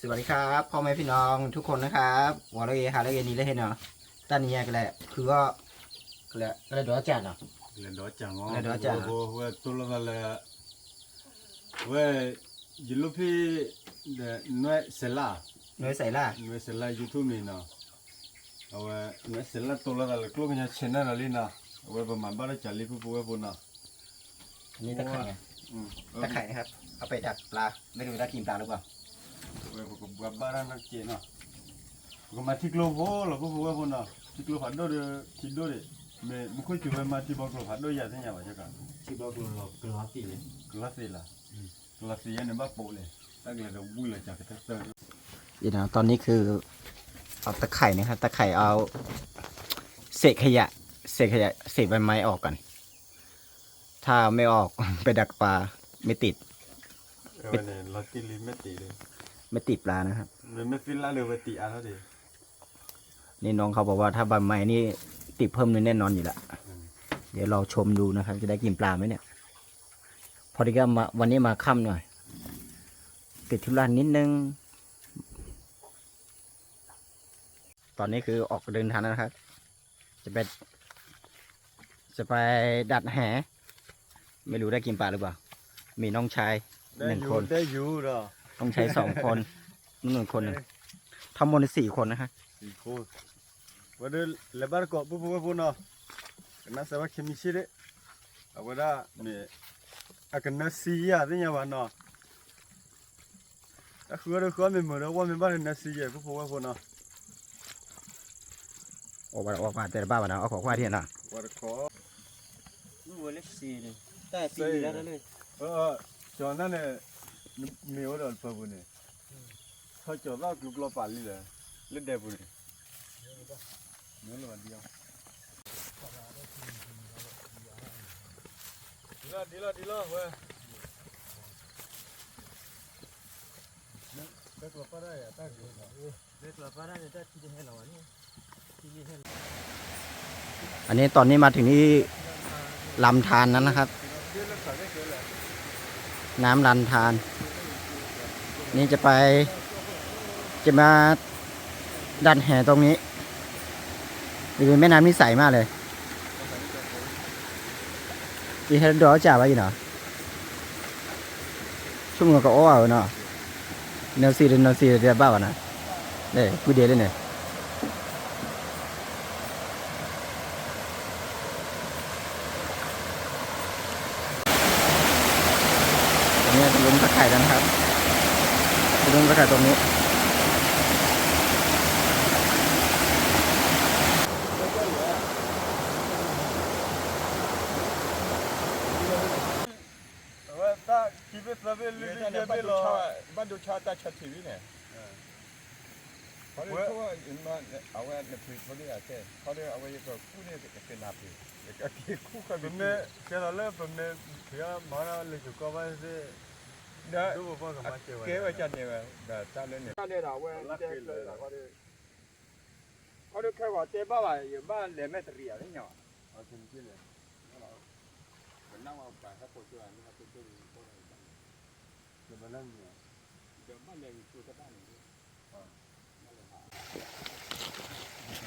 สวัสดีครับพ่อแม่พี่น้องทุกคนนะครับ วันนี้ฮาเล่นนี้เลยเนาะ ตอนนี้ก็เลยคือก็ก็เลยก็เลยดอจันเนาะ ကလဲၤဒီးကၠၢ်မီၤ ကလဲၤဒီးကၠၢ် ဝဲတိၢ်လိာ်သးလၢ ဝဲ ယလိၣ်ဖံး ဒီး နွဲၣ်စဲးလၢ် နွဲၣ်စဲးလၢ် နွဲၣ်စဲးလၢ် YouTube မ့ၢ်နီၤ အဝဲ နွဲၣ်စဲးလၢ်တိၢ်လိာ်သးလၢကျိၣ်ကညီ channel လီၤလံနီၤ အဝဲပမၤဘၣ်ဒီးကၠၢ်လံ ပုၢ်ပုၢ်ဝဲၢ်ဖိနီၤ อันนี้ตะข่ายไง อืม ตะข่ายนะครับ เอาไปดักปลา ไม่รู้ได้กินปลาหรือเปล่า ဝဲပကဘှါဘၣ်တၢ်နီတက့ၢ်နီၤ ပကမၤထံကျိဖိလီၤ ပုၢ်ဖိဝဲၢ်ဖိနီၤ ထံကျိဖးဒိၣ်ဒီး ထံဒိၣ်ဒံး မ့ၢ်မူခိၣ်စူၤဝဲမၤထံဘီကျိၤဖးဒိၣ်ယၤသ့ၣ်ညါဘၣ်ကီး ထံဘီကျိၤလီၤ ကလီၤသ့ၣ်လီၤ ကလီၤသ့ၣ်လီၤ ကလီၤသ့ၣ်ယဲန့ၣ်ဘၣ်ပိာ်လဲၣ် တၢ်ကလဲၤဒီးဝံၤလီၤကၢ်ကတၢၢ်တၢၢ် นี่นะ ตอนนี้คือเอาตะข่ายนะครับ ตะข่ายเอา เศษขยะ เศษขยะ เศษใบไม้ออกก่อน ถ้าไม่ออก ไปดักปลา ไม่ติด เออเนี่ย เราติดลิงไม่ติดเลย ไม่ติดปลานะครับ มันไม่ติดละเลย ไปติดอันแล้วดิ นี่น้องเขาบอกว่าถ้าใบไม้นี่ติดเพิ่มนี่แน่นอนอยู่ละ อืม เดี๋ยวลองชมดูนะครับ จะได้กินปลาไหมเนี่ย พอดีก็มา วันนี้มาค่ำหน่อย ติดธุระนิดนึง ตอนนี้คือออกเดินทางแล้วนะครับ จะไป จะไปดัดแห ไม่รู้ได้กินปลาหรือเปล่า มีน้องชายหนึ่งคน ได้อยู่ ได้อยู่เหรอ น้องชายสองคน นู่นหนึ่งคนหนึ่ง เอ้ย ทั้งหมดสี่คนนะครับ สี่คน ဝဲဒၣ်လဲၤဘၣ်တကိး ပုၢ်ဖိဝဲၢ်ဖိနီၤ ကနၣ်စၢၤဘၣ်ခဲမံၤဆ့ၣ်ဒၣ် အဝဲဒၣ်မ့ၢ် အကနၢစံယၤသ့ၣ်ညါဘၣ်နီၤ တၢ်ဃုအီၤဒီးဃုအီၤမ့ၢ်မုာ်ဒီး ဝဲမ့ၢ်ဘၣ်ဒီးနၢစံယဲၢ် ပုၢ်ဖိဝဲၢ်ဖိနီၤ အိၣ်ဘၣ်ဒီးအိၣ်ဘၣ် တဲတဘၣ်ဘၣ်နီၤ အိၣ်ခိးကွၢ်ထံၣ်နီၤ ဝဲတခီ ဝဲလၢစံန့ၣ် တၢ်သံလၢတၢ်လၢ ကၠီၤနၢ်န့ၣ် မ့ၢ်အိၣ်ဒီးတပၢၤပူၤန့ၣ် ထီၣ်ကၠီၤသၣ်ကျူကျီပာ်လံလၢ လၢဒဲပူၤန့ၣ် မ့ၢ်လီၤဒံးအီၤ ဒ်လီၤဒ်လီၤဒ်လီၤဝဲ อันนี้ตอนนี้มาถึงที่ลำธารนั้นนะครับ น้ำลำธาร นี่จะไป จะมาดัดแหตรงนี้ นี่เป็นแม่น้ำที่ใสมากเลย ဒီဟဲဒီးကၠၢ်ဘၣ် ယနီၤ ဆိကမိၣ်ကအိၣ်အါဝဲနီၤ နီၢ်စံဒီးနီၢ်စံဒီးဘၣ်ဘၣ်နီၤ လဲၤကွံဒဲးလၢန့ၣ် อันนี้จะล้มตะข่ายแล้วนะครับ จะล้มตะข่ายตรงนี้ အဝဲတၢ်ခံဘ့ၣ်သၢဘ့ၣ်လွံၢ်ဘ့ၣ်ယဲၢ်ဘ့ၣ်လီၤ ဘၣ်ဒိဆါတၢ်ဆၢထံးဝံၤန့ၣ် ခီဒု အဝဲနဖုးခီဒုအကဲ ခီဒုအဝဲယကကူၣ်န့ၣ်ကနၢ်ဖုး ကကူၣ်ခီဒု ပမ့ၢ်ကဲလီၤလၢပမ့ၢ်ဖုးမၤလၢယိၤကီၢ်ဘၣ်သ့ၣ် ဒီး ဒိၣ်ပပှၢ်ကမၤစၢၤဝဲ ကဲဝဲကန့ၢ်ဝဲ ဒီးတၢ်လၢန့ၣ် တၢ်လၢဒီးအဝဲတဲကျၢၤလီၤခီဒု ခီဒုခဲဂီၤတဲဘၣ်ဘၣ် ယဘၣ်လဲၤမဲာ်တရံးအီၤလၢညါဘၣ် ပနၢ်ဝဲ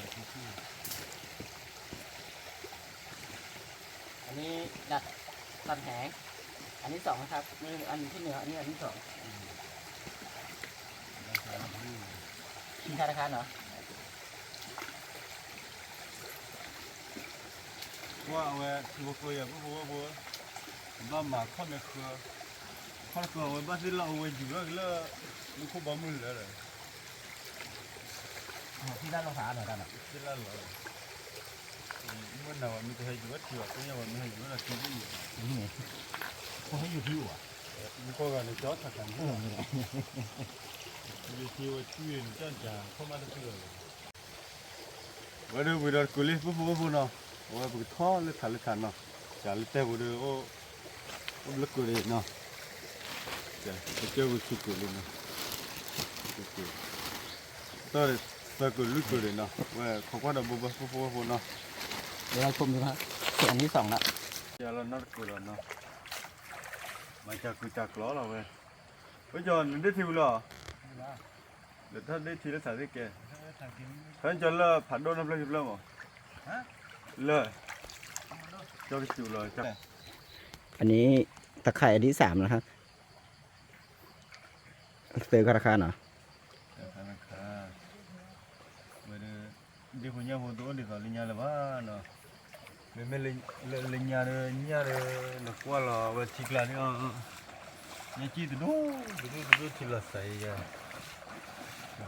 ပှၤဟဲ อันนี้ดัด ดัดแห อันที่สองนะครับ นี่อันที่หนึ่ง อันนี้อันที่สอง ที่ธนาคารเหรอ ကွၢ်အဝဲ ထံဖိကျိယဲၢ် ပုၢ်ဖိဝဲၢ်ဖိ ဘၣ်မၤခီၣ်မဲာ်ဃၢ ခီၣ်တဃၢအဝဲဘၣ်သ့ၣ်လၢအဝဲယူၤထီၣ်က့ၤလၢ မူခိၣ်ဘီမုၢ်လၢာ်ဒီး ထံၣ်လၢလီၤဖးနီၤတၢ်နီၤ ထံၣ်လၢလီၤ မ့ၢ်နၤဝဲမ့ၢ်တဟဲယူၤဝဲထံဘၣ် သ့ၣ်ညါဝဲမ့ၢ်ဟဲယူၤဝဲဒၣ်ထံဘၣ်န့ၣ် ကဟဲယူၤထံအိၣ်ဘၣ် မူခိၣ်ဂၤန့ၣ် ကၠီထးခးန့ၣ် ယူၤထံဝဲထံန့ၣ် ကၠီကၠီ ခီၣ်မးတဖုလီၤ ဝဲဒၣ်ဝံၤဒီးတကူးလံ ပုၢ်ဖိဝဲၢ်ဖိနီၤ အဝဲပကထီၣ်လၢထးလၢထးနီၤ ကၠီလၢတဲပူၤဒီး အိၣ်ဘျၢကူးန့ၣ်နီၤ ကၠီဝံၤခံကူးလံနီၤ တၢ်သၢကူးလွံၢ်ကူးန့ၣ်နီၤ ဝဲခိးကွၢ်ဒီးဘိဘၢ ပုၢ်ဖိဝဲၢ်ဖိနီၤ เดี๋ยวเราชมดูครับ เสร็จอันที่สองแล้ว ကၠီလီၤနီတကူးလီၤနီၤ မၤကၠီကူးကၠီကျီလီၤဝဲ ဝဲကၠီနဒ့ထံဝံၤလီၤ ဒီးထီၣ်ဒ့ထံလၢသးသ့ၣ်ကဲ, ထီၣ်ကၠီလၢဖးဒိၣ်နီၢ်ဖျၢၣ်ခံဖျၢၣ်မး, လၢ ကၠီကစူၤလီၤ, อันนี้ตะข่ายอันที่สามนะครับ เจอกันราคาเนาะ ဒ့ဖိညၣ်ဖိတအိၣ်ဒ်သိးလၢညါလၢၤဘၣ်နီၤ, မ့မ့ၢ်လၢညါဒီးညါဒီး နကွၢ်လီၤဝဲထံကျါန့ၣ်, ညၣ်ကံၣ်တဒိၣ်တဒိၣ်တဒိၣ်ထံလီၤစဲးယဲ,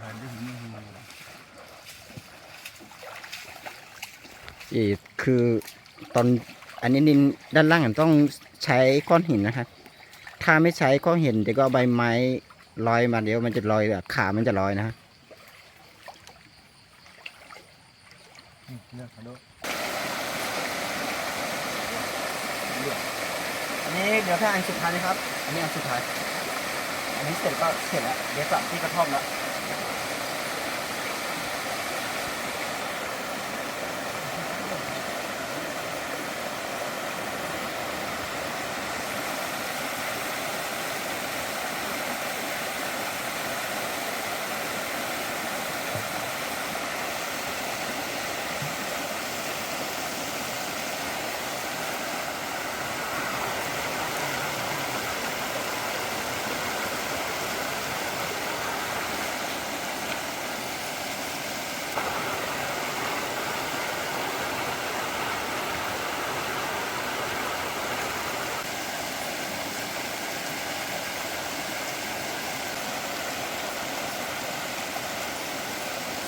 ဟးဒ့ဖိညၣ်ဖိ เอ่อ คือตอน อันนี้ดินด้านล่างมันต้องใช้ก้อนหินนะครับ ถ้าไม่ใช้ก้อนหินเดี๋ยวก็ใบไม้ลอยมา เดี๋ยวมันจะลอยแบบขามันจะลอยนะฮะ อันนี้เหลือแค่อันสุดท้ายนะครับ อันนี้อันสุดท้าย อันนี้เสร็จก็เสร็จแล้ว เดี๋ยวกลับที่กระท่อมแล้ว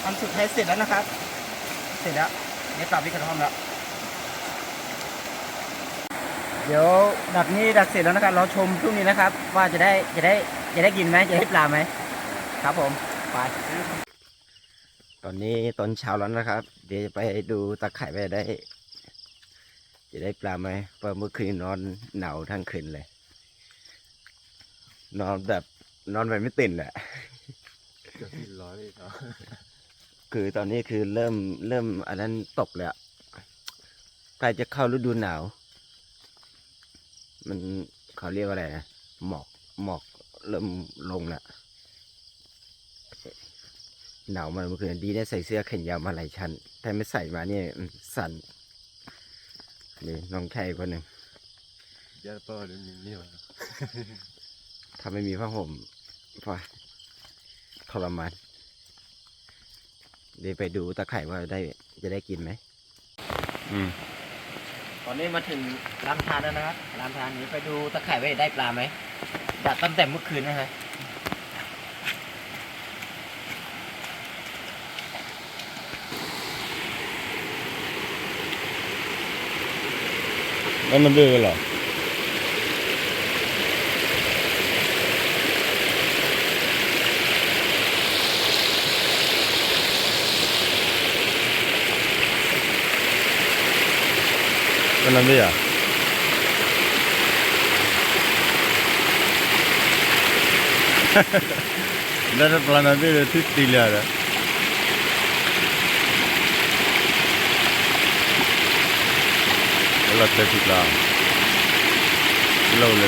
อันสุดท้ายเสร็จแล้วนะครับ เสร็จแล้ว เดี๋ยวกลับที่กระท่อมแล้ว เดี๋ยวดักนี่ดักเสร็จแล้วนะครับ รอชมพรุ่งนี้นะครับ ว่าจะได้ จะได้ จะได้กินไหม จะได้ปลาไหม ครับผม ไป ตอนนี้ตอนเช้าแล้วนะครับ เดี๋ยวจะไปดูตาข่ายว่าจะได้ จะได้ปลาไหม เพราะเมื่อคืนนอนหนาวทั้งคืนเลย นอนแบบ นอนไปไม่ตื่นเลยอะ เกือบสี่ร้อยเลยครับ คือตอนนี้คือเริ่ม เริ่มอันนั้นตกแล้วอะ ใกล้จะเข้าฤดูหนาว มัน เขาเรียกว่าอะไรนะ หมอก หมอกเริ่มลงแล้ว หนาวมากเมื่อคืน ดีได้ใส่เสื้อแขนยาวมาหลายชั้น ถ้าไม่ใส่มาเนี่ย มันสั่น นี่น้องชายอีกคนหนึ่ง เดี๋ยวพ่อเดี๋ยวมีนี่หว่า ถ้าไม่มีผ้าห่ม พอ ทรมาน เดี๋ยวไปดูตาข่ายว่าได้ จะได้กินไหม อืม ตอนนี้มาถึงลำธารแล้วนะครับ ลำธารนี้ไปดูตาข่ายว่าได้ปลาไหม ดักตั้งแต่เมื่อคืนนะฮะ นั่นมันเบลอเหรอ ပနၢ်ဘ့ၣ်ဧါ လၢပျၢ်နၢ်ဘ့ၣ်ဒီး ထံၣ်တံၢ်လၢဒီး လီၤတဲာ်ထံကျါ လီၤလဲၤလဲ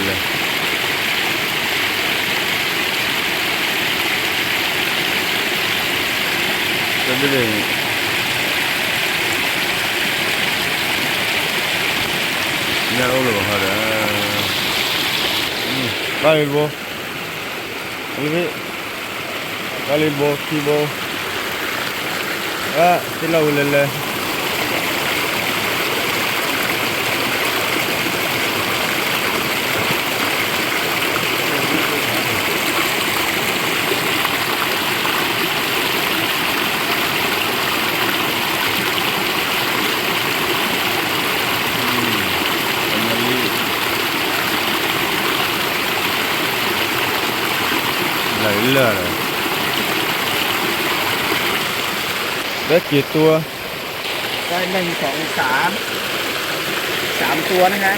ၤ တဘ့ၣ် ညၣ်အိၣ်လၢၤဘၣ်ဃီဒီး ဘၣ်လံတဘိ လံဘ့ၣ် ဘၣ်လံတဘိ ခံဘိ အါ သ့ၣ်လီၤဝဲလဲၤလဲၤ လၢလၢလီၤ ได้กี่ตัว ได้หนึ่ง สอง สาม สามตัวนะคะ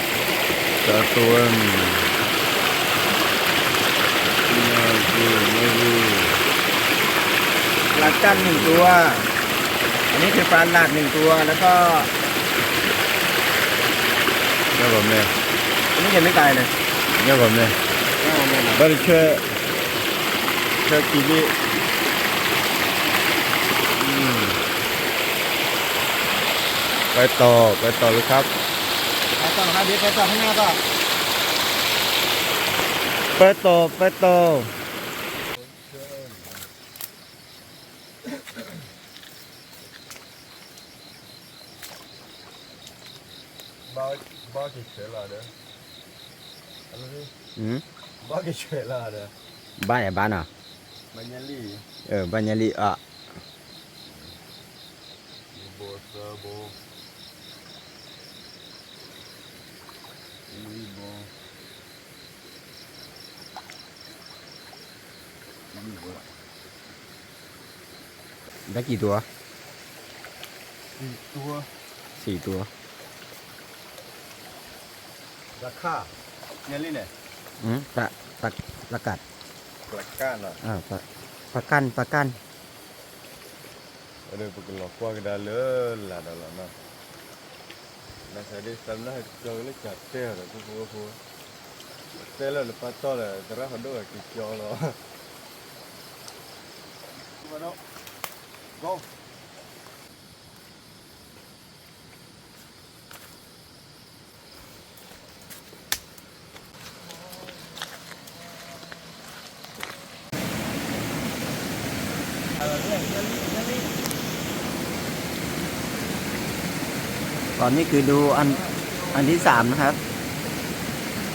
สามตัว ปลาจ้านหนึ่งตัว อันนี้คือปลาหลาดหนึ่งตัว แล้วก็ ညၣ်ဂီၤမဲ อันนี้ยังไม่ตายเลย ညၣ်ဂီၤမဲ ညၣ်ဂီၤမဲ ဘၣ်တဆၢ ဆၢခံဘ့ၣ် อืม ไปต่อ ไปต่อเลยครับ ไปต่อครับพี่ ไปต่อข้างหน้าต่อ ไปต่อ ไปต่อ ဘၣ် ဘၣ်က့ၤဆဲးလီၤဒီး အလီၤ อืม ဘၣ်က့ၤဆဲးလီၤဒီး ဘၣ်ယဘၣ်နီၤ ဘၣ်ညါလံ เออ ဘၣ်ညါလံ อ่ะ ယဘိသၢဘိ လွံၢ်ဘိ လွံၢ်ဘိ ได้กี่ตัว สี่ตัว สี่ตัว ราคา ညါလံန့ၣ် อืม ปลา ปลา ปลากัด ปลาก้านเหรอ อ่า ปลา ปลาก้าน ปลาก้าน အဒိ ပကလီၤကွၢ်ကဒါလၢလာ်ဒီးလီၤနီၤ, နဆၢဒ်သးနၢ်ဟဲကၠီကလၢကၠးတဲၢ်ဒီး ဖိဖိဖိ, တဲလၢနပၢ်တီၢ်ဒီး သရၣ်ဖးဒိၣ်ကကၠီလီၤ. ตอนนี้คือดูอัน อันที่สามนะครับ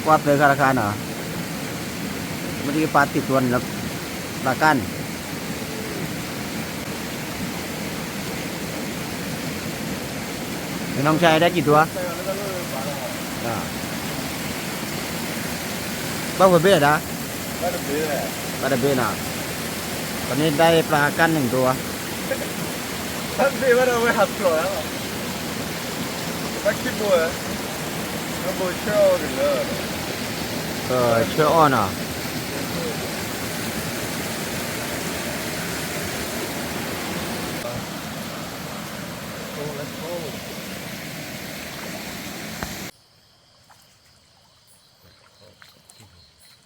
ว่าเจอกันราคาเนาะ เมื่อกี้ปลาติดตัวแล้ว ปลากั้น น้องชายได้กี่ตัว อ่า บ้าหัวเบ้นะ บ้าหัวเบ้นะ บ้าหัวเบ้นะ ตอนนี้ได้ปลากั้นหนึ่งตัว บ้าหัวเบ้ บ้าหัวเบ้ หัดปล่อยแล้ว บ้าขี้บัว บ้าบัวเชื่ออ่อนเลย เออ เชื่ออ่อนเหรอ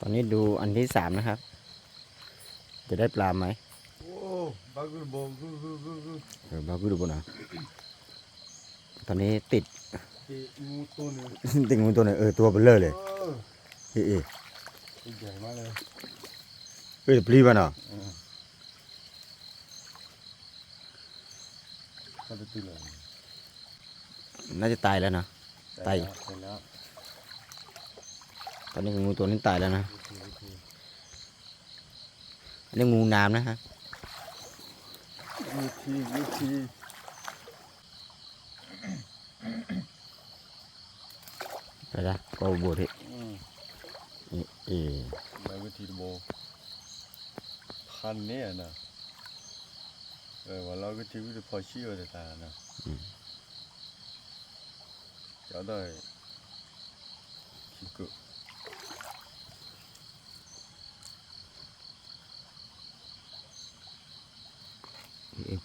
ตอนนี้ดูอันที่สามนะครับ จะได้ปลาไหม โอ้ บ้าขึ้นบง เออ บ้าขึ้นบงนะ ตอนนี้ติด ติดงูตัวหนึ่ง ติดงูตัวหนึ่ง เออ ตัวเบลอเลย เออ เออ เออ ตัวใหญ่มากเลย เออ ปลีบ้าเนาะ เออ น่าจะตายแล้วเนาะ ตาย ตายแล้ว ตอนนี้งูตัวนี้ตายแล้วนะ อันนี้งูน้ำนะฮะ วิธี วิธี ไปละ ก็บวชที่ อืม เอ เอ วิธีโบ พันเนี่ยนะ เออ ว่าเราก็ถือว่าพอเชื่อแต่ตานะ อืม ကျော်တော့ ခံကု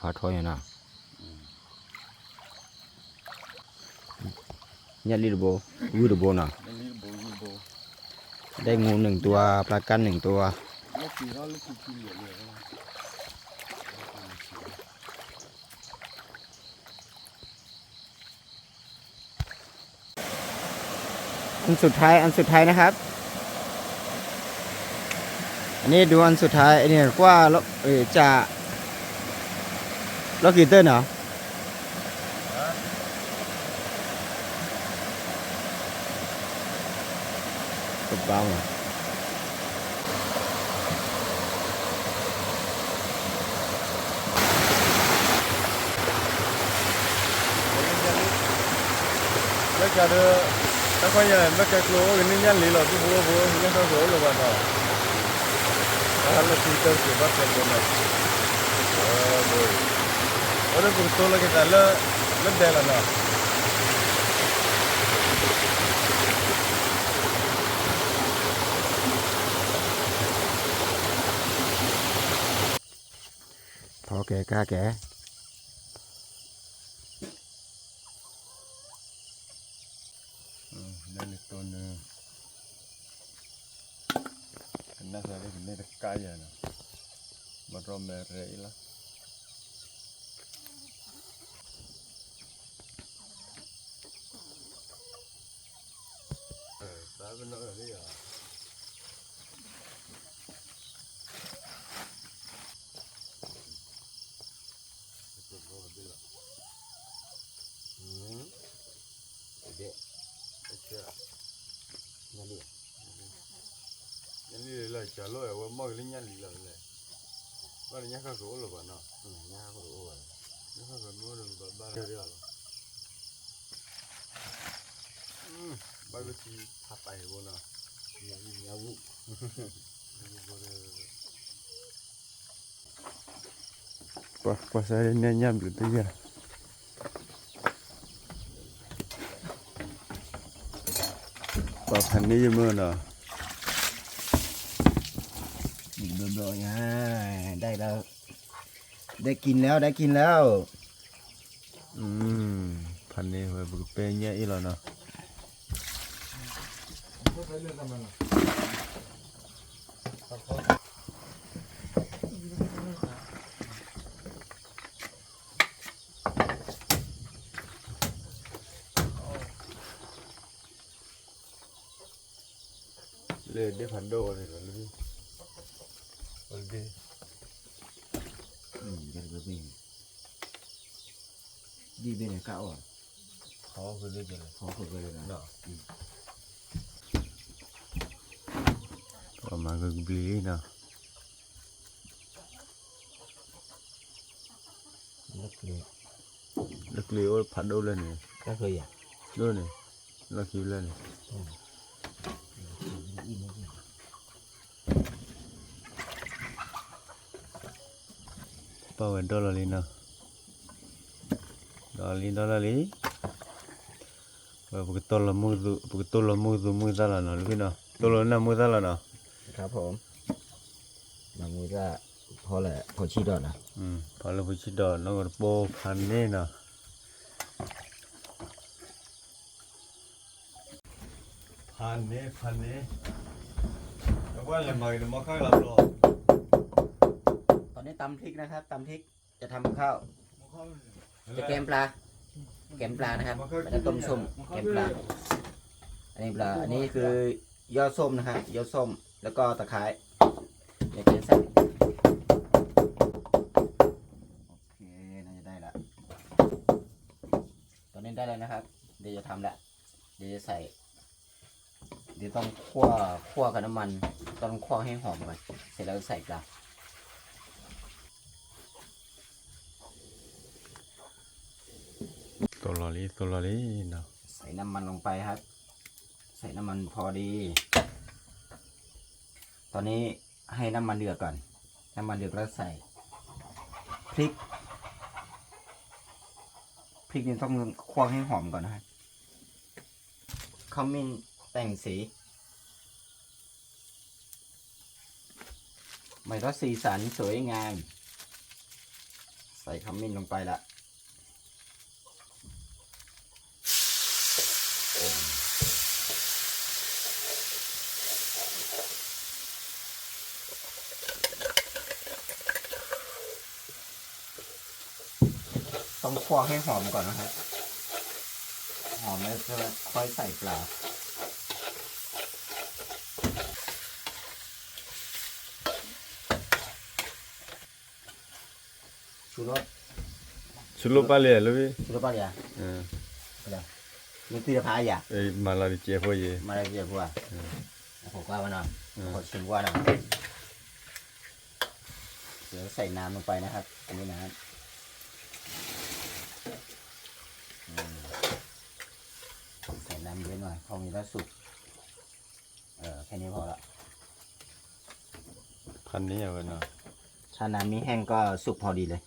ဖးထီညါနီၤ ညၣ်လံတဘိ ဂုၢ်တဘိနီၤ ညၣ်လံတဘိ ဂုၢ်တဘိ ได้งูหนึ่งตัว ปลากั้นหนึ่งตัว ညၣ်လံတဘိ ဂုၢ်တဘိ อันสุดท้าย อันสุดท้ายนะครับ อันนี้ดูอันสุดท้าย อันนี้กว่าแล้ว เอ่อ จะ แล้วกี่เต้นเหรอ กระเป๋าอ่ะ လၢကဒီး တၢ်ခွဲးယာ် ဘၣ်ကဲကျိ အိၣ်ကန့ၢ်ညၣ်လံလီၤ သူၣ်ဖိဝဲၢ်ဖိ ညၣ်ဃၢဃၢအိၣ်လၢၤဘၣ်ဒီး အဟးလၢခံတၢ်ကဘၣ်ကဲကျိနီၤ အဝဲဒၣ်ပကတိၤလီၤက့ၤသးလၢ လၢဒဲးလီၤနီၤ ဖီကဲကါကဲ နဲလံတိၢ်နုၤ ကနၣ်သးလၢကန့ၢ်တကါယဲနီၤ ဘၣ်တြီမဲာ်ရဲအံၤလီၤ ညၣ်လံလီၤ ကၢ်လီၤ အဝဲမီၢ်က့ၤလၢညၣ်လံလီၤလဲၣ်, ဘၣ်လၢညၣ်ဃၣ်ဃၢၤအိၣ်လၢၤဘၣ်နီၤ, ညၣ်ဃၣ်ဃၢၤအိၣ်ဘၣ်, ညၣ်ဃၣ်ဃၢၤမ့ၢ်အိၣ်ဒီးပဘၣ်ဘၣ်လီၤ, ဘၣ်လၢထံဖးပာ်ဟဲဘိနီၤ, ညၣ်ဝူၣ် ကွၢ်ကွၢ်စၢ်ညၣ်ညၣ်ဘျုးတယၢ်, ပှၤဖးန့ၢ်ယမ့ၢ်နီၤ, ဘျီဘျီညါ, ได้แล้ว, ได้กินแล้ว ได้กินแล้ว, ဖးန့ၢ်ဝဲ ပကပဲညၣ်အ့ၣ်လီၤနီၤ. လၢဒ့ၣ်ဖးဒိၣ်ဝဲန့ၣ်လီၤ, လၢ ဒ်ဘ့ၣ်န့ၣ်ကအိၣ်, ဟီၣ်ဃုာ်လၢကလဲၣ်, ဟီၣ်ဃုာ်လၢကလဲၣ်, ပမၤကဘျံးနီၤ, လၢကျ့အိၣ်ဖးဒိၣ်လၢန့ၣ်, ဒိၣ်န့ၣ်, လီၢ်ခံလၢန့ၣ် ပာ်ဝဲဒီလီၤလံနီၤ, ဒီလံဒီလီၤလံ, ဝဲပကတိၢ်လီၤမုၢ်သူ ပကတိၢ်လီၤမုၢ်သူမုၢ်သၣ်လီၤနီၤ, လၢဖံနီၤ တိၢ်လီၤနၢ်မုၢ်သၣ်လီၤနီၤ, မုၢ်သၣ် ဖီလၢဖိဆံးဒီးနီၤ, ဖီလၢဖိဆံးဒီး နီၢ်ကတပိၢ်ဖးန့ၣ်နီၤ, ဖးန့ၣ် ဖးန့ၣ်, အကွၢ်လဲၤမၤက့ၤတမီခါကလီၤဘျီ, ตอนนี้ตำพริกนะครับ ตำพริก จะทำกับข้าว จะแกงปลา แกงปลานะครับ แล้วก็ต้มส้ม แกงปลา อันนี้ปลา อันนี้คือยอดส้มนะครับ ยอดส้ม แล้วก็ตะไคร้ เดี๋ยวจะใส่ โอเค น่าจะได้ละ ตอนนี้ได้แล้วนะครับ เดี๋ยวจะทำละ เดี๋ยวจะใส่ เดี๋ยวต้องคั่ว คั่วกับน้ำมัน ต้องคั่วให้หอมก่อน เสร็จแล้วใส่ปลา သိၣ်လီၤလံ သိၣ်လီၤလံနီၤ, ใส่น้ำมันลงไปครับ ใส่น้ำมันพอดี ตอนนี้ให้น้ำมันเดือดก่อน น้ำมันเดือดแล้วใส่พริก พริกนี่ต้องคั่วให้หอมก่อนนะฮะ ขมิ้นแต่งสี มันก็สีสันสวยงาม ใส่ขมิ้นลงไปละ ต้องคั่วให้หอมก่อนนะครับ หอมแล้วค่อยใส่ปลา ชูรส ชูรสปลาเหลือลูกพี่ ชูรสปลาเหลือ เออ ไม่ตีละพายอ่ะ เอ้ย มาลาดิเจพวกเย มาลาดิเจพวก เออ ผมว่ามาหน่อย เออ ขอชิมว่าหน่อย เดี๋ยวใส่น้ำลงไปนะครับ อันนี้นะครับ อืม ใส่น้ำเยอะหน่อย พอมีแล้วสุก เออ แค่นี้พอละ ဖးန့ၢ်ဝဲနီၤ ถ้าน้ำไม่แห้งก็สุกพอดีเลย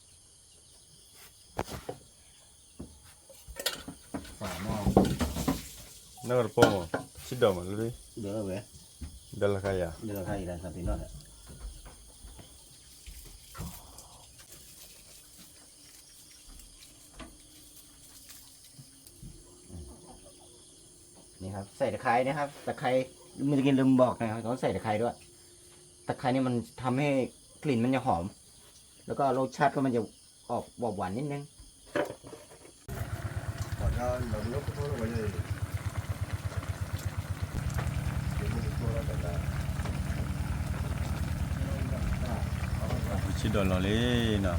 ฝาหม้อ နီၢ်ကတပိၢ်မး ဆံးဒီးမး လၢ ဒီးဝဲ ဒီးလၢခါယၤ ဒီးလၢခါယၤ ဒီးသးပ့ၤနီၣ်ဒီး นี่ครับ ใส่ตะไคร้นะครับ ตะไคร้ เมื่อกี้ลืมบอกนะครับ ต้องใส่ตะไคร้ด้วย ตะไคร้นี่มันทำให้กลิ่นมันจะหอม แล้วก็รสชาติก็มันจะออกหวานๆนิดนึง ขอเจ้า เราไม่ต้องขอโทษเราไว้เลย ဆံးဒီးလီၤလံနီၤ.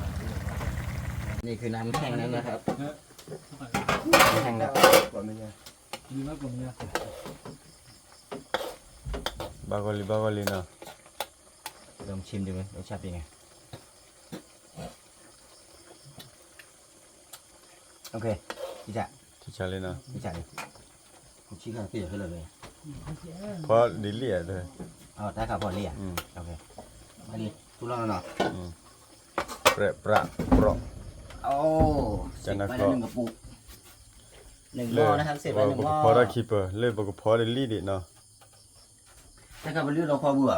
นี่คือน้ำแห้งแล้วนะครับ น้ำแห้งแล้ว ဘၣ်ဂီၢ်လံ ဘၣ်ဂီၢ်လံနီၤ. ลองชิมดูไหม รสชาติเป็นไง โอเค พี่จ๋า ထံၣ်ဆါလံနီၤ. พี่จ๋า ဒီးလံၣ်ဧါ ဒီး โอเค ได้ครับ พอเรียก อืม โอเค อันนี้ทุกรอบแล้วเนาะ อืม ပြဲးပြးပြး โอ้ เสร็จไปแล้วหนึ่งกระปุก หนึ่งหม้อนะครับ เสร็จไปหนึ่งหม้อ ပကဖီထီၣ်ခံပၢၤ လၢပကဖီဒီးလံၣ်ဒံးနီၤ. ได้ครับ พอเรียกเราพอเบื่อ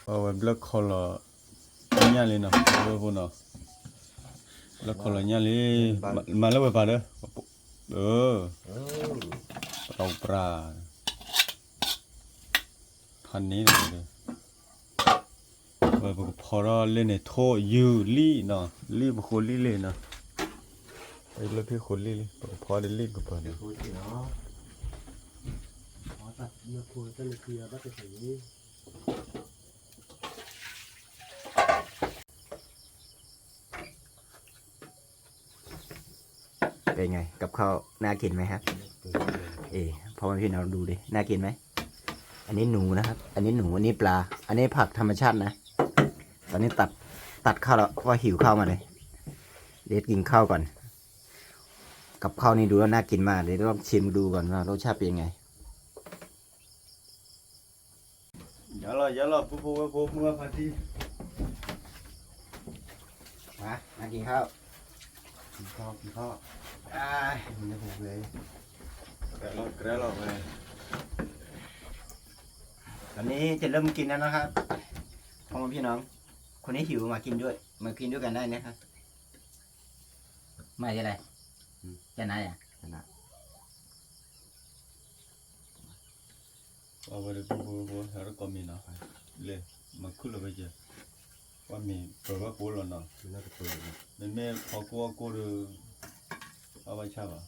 အဝဲဘျၢၣ်ခီလီၤညၣ်လံနီၤ ဘျၢၣ်ဖိနီၤ, ဘျၢၣ်ခီလီၤညၣ်လံ, မၤလၢဝဲပာ်ဒီး, ပရၢ်ပရၢ်, ဖးန့ၣ်ဒီး, ဝဲပကဖီထီၣ်လၢန့ၣ်ထိၣ်ယုၢ်လံနီၤ, လံၣ်ပဃိလံၣ်လံနီၤ, လၢဖံၣ်ဃိလံၣ်လံ ပကဖီဒီးလံၣ်ကပၢၤန့ၣ် เป็นไง กับข้าวน่ากินไหมครับ เออ พ่อแม่พี่น้องดูดิ น่ากินไหม อันนี้หนูนะครับ อันนี้หนู อันนี้ปลา อันนี้ผักธรรมชาตินะ ตอนนี้ตัด ตัดข้าวแล้ว ก็หิวข้าวมาเลย เดี๋ยวกินข้าวก่อน กับข้าวนี่ดูแล้วน่ากินมาก เดี๋ยวต้องชิมดูก่อนว่ารสชาติเป็นยังไง ယၤလီၤ ယၤလီၤ ပုၢ်ဖိဝဲၢ်ဖိ မုၢ်ဝဲၢ်ဖါတံၢ်, มา มากินข้าว กินข้าว กินข้าว อ่า มันจะหกเลย แกะลอก แกะลอกเลย ตอนนี้จะเริ่มกินแล้วนะครับ พ่อแม่พี่น้อง คนที่หิวมากินด้วย มากินด้วยกันได้นะครับ มาจะอะไร อืม จะไหนอ่ะ จะไหน အဝဲဒၣ်ပူဖိဖိ ဟဲရကီမ့ၤနီၤ, လဲၤ မၤခုၣ်လီၤဝဲကဲ, ပှၤမ့ၤပၢၤဘၣ်ကိးလီၤနီၤ, မ့မ့ၢ်ဖီကိၢ်အကိၢ်ဒီး အီၣ်ဘၣ်ဆၣ်ဘၣ်,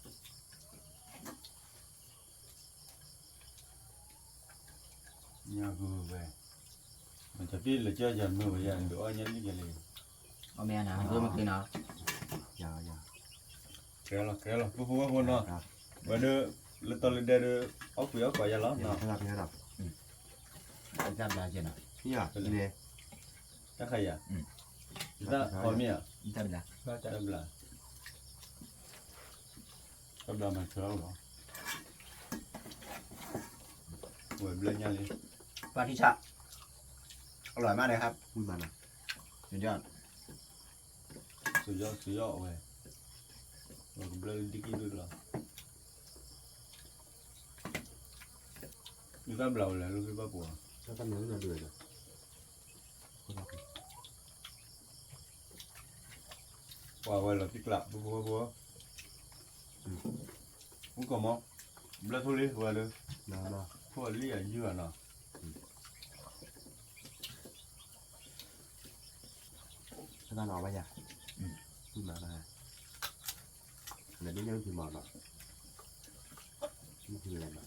ညါဂုၤဝဲ, မတၤပ့ၢ်လဲၤကၢယၤမုာ်ဝဲယၤ ဒုးအီၣ်ညါလံကဲလံ, အီၣ်မ့ၢ်နၤ ဒိၣ်မ့ၢ်က့ၤနီၤ, ယၤယၤ ကဲလီၤ ကဲလီၤ ပူဖိဝဲဖိနီၤ, ဝဲဒၣ် လၢတီလၢဒဲဒၣ် အီၣ်ကွံာ်အီၣ်ကွံာ်ယၤလီၤနီၤ, တၢ်ဘျါကဲနီၤ, တၢ်ခါယၤ, တၢ်ခီမ့ၢ်ဧါ, တၢ်ဘျါ, တၢ်ဘျါမၤဆၢလီၤ, ဝဲဘျၢညါလံ, ปลาที่ชะ อร่อยมากเลยครับ พูดมานะ สุดยอด สุดยอด สุดยอด ဝဲ, ဝဲကဘျၢလၢဒံၣ်ကံၢ်ဒုၣ်လီၤ, ဒုၣ်တၢ်ဘျါဝဲလဲၣ် လၢဖံဘၣ်ပူၤ, တၢ်တၢ်မၤဝဲဒၣ်ဒုၣ်ဝဲဒီး, ပှၤဝဲလီၤတံၢ်ကျး ပူဖိဖိ, အိၣ်ကီၢ်မီ, ဘျၢထီၣ်လံ ဝဲလၢ, ထိၣ်အလံၣ်အယုၢ်အနီၤ တၢ်နီၤဘၣ်ယၤ, မၤ, နဒ်ညါမ့ၢ်ဖံးမၤနီၤ, မ့ၢ်ဖံးလဲၣ်နီၤ,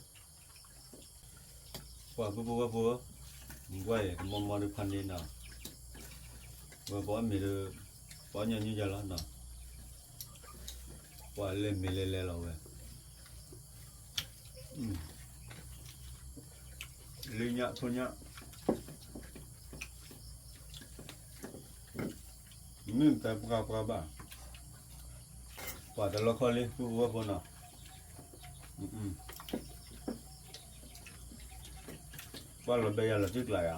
ပှၤပူဖိဝဲဖိ, မကွၢ်အံၤ ကမီမီဒုးဖးန့ၢ်နီၤ, ဝဲပအီၣ်မ့ၤဒီး, ပအီၣ်ညါညူယၤလီၤနီၤ, ပှၤလဲၤမ့ၤလဲၤလဲၤလီၤဝဲ, လၢညၣ်ထိၣ်ညၣ် မ့ၢ်တၢ်ပှၤပှၤဘၣ်, ပှၤတလီခီလံ ပုၢ်ဖိဝဲၢ်ဖိနီၤ, ပှၤလီၤဘဲယၤလီၤတံၢ်ကျါယၤ,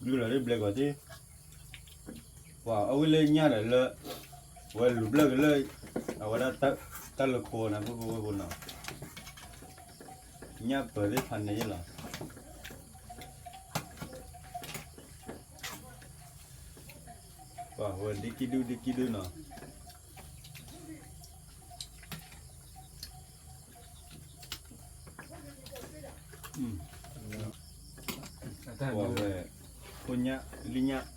လုၢ်လီၤတံၢ်ဘျဲကီးတံၢ်, ပှၤအဝဲလၢညၣ်ဒီးလၢ, ဝဲလူၤဘျၢကလၢ, အဝဲဒၣ်တၢ်လၢခိနီၤ ပုၢ်ဖိဝဲၢ်ဖိနီၤ, ညၣ်ပၢၤသ့ၣ်ဖးန့ၢ်ယလီၤ ပှၤဝဲဒ်ကံၣ်ဒုၣ်ဒ်ကံၣ်ဒုၣ်နီၤ, ပှၤဝဲ, ခိၣ်ညၣ်လံၣ်ညၣ်, န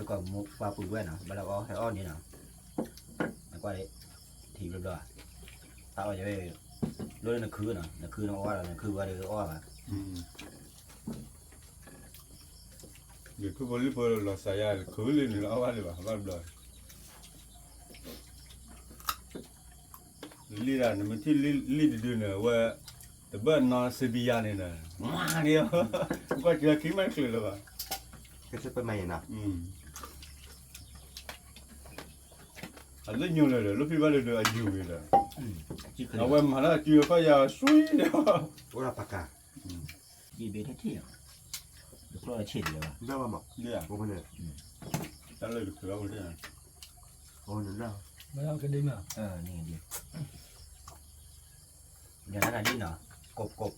ကီၢ်မူပှၤပုၢ်ဝဲနီၤ ဘၣ်လၢအီၣ်ဟဲအီၣ်န့ၣ်နီၤ, နကွၢ်ဒ်, ထံဘျီဘျီ, တၢ်အီၣ်ယဝဲ, လိၣ်လၢနခုနီၤ နခုနအီၣ်ဒီး နခုဝဲဒီးအီၣ်ဘၣ်, ယခုဖိလံၣ်ဖိလီၤစးယါ ခုလံၣ်န့ၣ်လီၤအီၣ်ဘၣ်လၢၤဘၣ် ဘၣ်ဘျီ လံၣ်ဒၣ် နမ့ၢ်ထံၣ်လံၣ်တဒုန့ၣ် အဝဲ, တဘၣ်နီစ့ဘံယါန့ၣ်ဒီး, မၤန့ၣ်, ကွၢ်စၢၤခံမးတချုးလၢၤဘၣ်, ကစၢၢ်ပမၤယံၤနီၤ, အလၢညိလၢၤဒီး လိၣ်ဖံဘၣ်လၢၤဒီးအယူၤဂ့ၤဒီး, အဝဲမၤတၢ်စုခီၣ်ယၤစွံဒီး, အိၣ်ဒၣ်ပကၤ, ယဘ့ၣ်ထီၣ်ထံၣ်, ယကျီၢ်ဆံးတလၢၤဘၣ်, တၢ်လၢတချုးအီၣ်ဝဲ, ယၤတၢ်ဒ်နီၤ, ကိးကိး,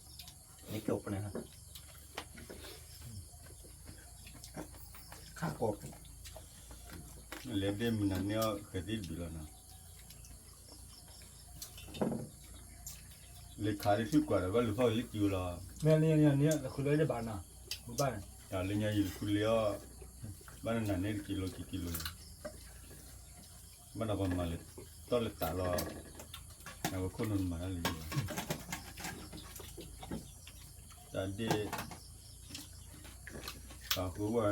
မ့ၢ်ကိးပန့ၣ်, ခါကိး, လဲၤဒ့မုၢ်နၤန့ၢ်အီၣ်ဃဲၤသံတဘျုးလီၤနီၤ, လဲၤခးဒ်ဆူၣ်ကွၢ်ဒီးဘၣ်လူၤဖီၣ်က့ၤလၢကၠူလီၤ, မ့ၢ်လၢညါန့ၣ် လၢခူလၢတဘၣ်နီၤ, ဘၣ်န့ၣ်, တၢ်လၢညါယလူၤခူလ့အီၣ်, ဘၣ်နနၤန့ၢ်တကံလိၤတကံလိၤ, ဘၣ်ဒီးပှၤမၤလၢ, တီၢ်လၢတၢ်လီၤ, အဝဲခိၣ်နူာ်မၤတၢ်လၢယိၤ, တၢ်ဒ့ၣ်, ပှၤဃုဝဲ,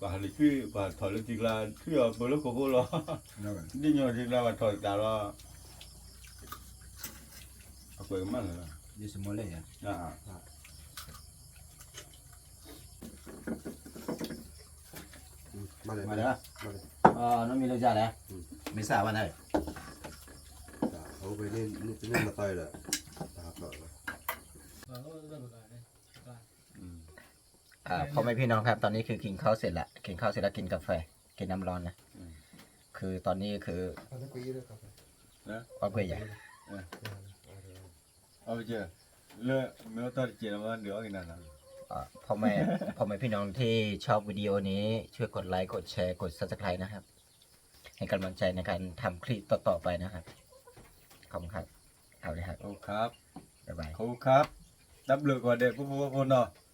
ပှၤဟးလၢထွံၣ် ပှၤထီၣ်လၢထံကျါ ထွံၣ်အီၤပၢလၢခိခိၣ်လီၤ, ဒ့ၣ်ညီထံကျါပှၤထီၣ်တၢ်လီၤ, အကွဲးကမၣ်လၢၤလီၤ, မၤလၢၤ, နီတမံၤလၢယၤလဲၣ်, မ့ၢ်စၢ်ဘၣ်န့ၣ်, အဝဲန့ၣ်, တန့ၢ်မၤသီဒီး, တၢ်ဟးဖျိးလီၤ, อ่า พ่อแม่พี่น้องครับ ตอนนี้คือกินข้าวเสร็จแล้ว กินข้าวเสร็จแล้วกินกาแฟ กินน้ำร้อนนะ คือตอนนี้คือ အီၣ်ကွဲးယၤ အီၣ်ကွဲး လၢ မ့ၢ်တၢ်တကဲးလီၤမး ဒုးအီၣ်က့ၤနၤလီၤ พ่อแม่ พ่อแม่พี่น้องที่ชอบวิดีโอนี้ ช่วยกดไลค์ กดแชร์ กด Subscribe นะครับ ให้กำลังใจในการทำคลิปต่อๆไปนะครับ ขอบคุณครับ เอาเลยครับ ครับ บ๊ายบาย ครับ တၢ်ဘျုးကိးဂၤဒဲး ဖိဖိဖိဖိနီၤ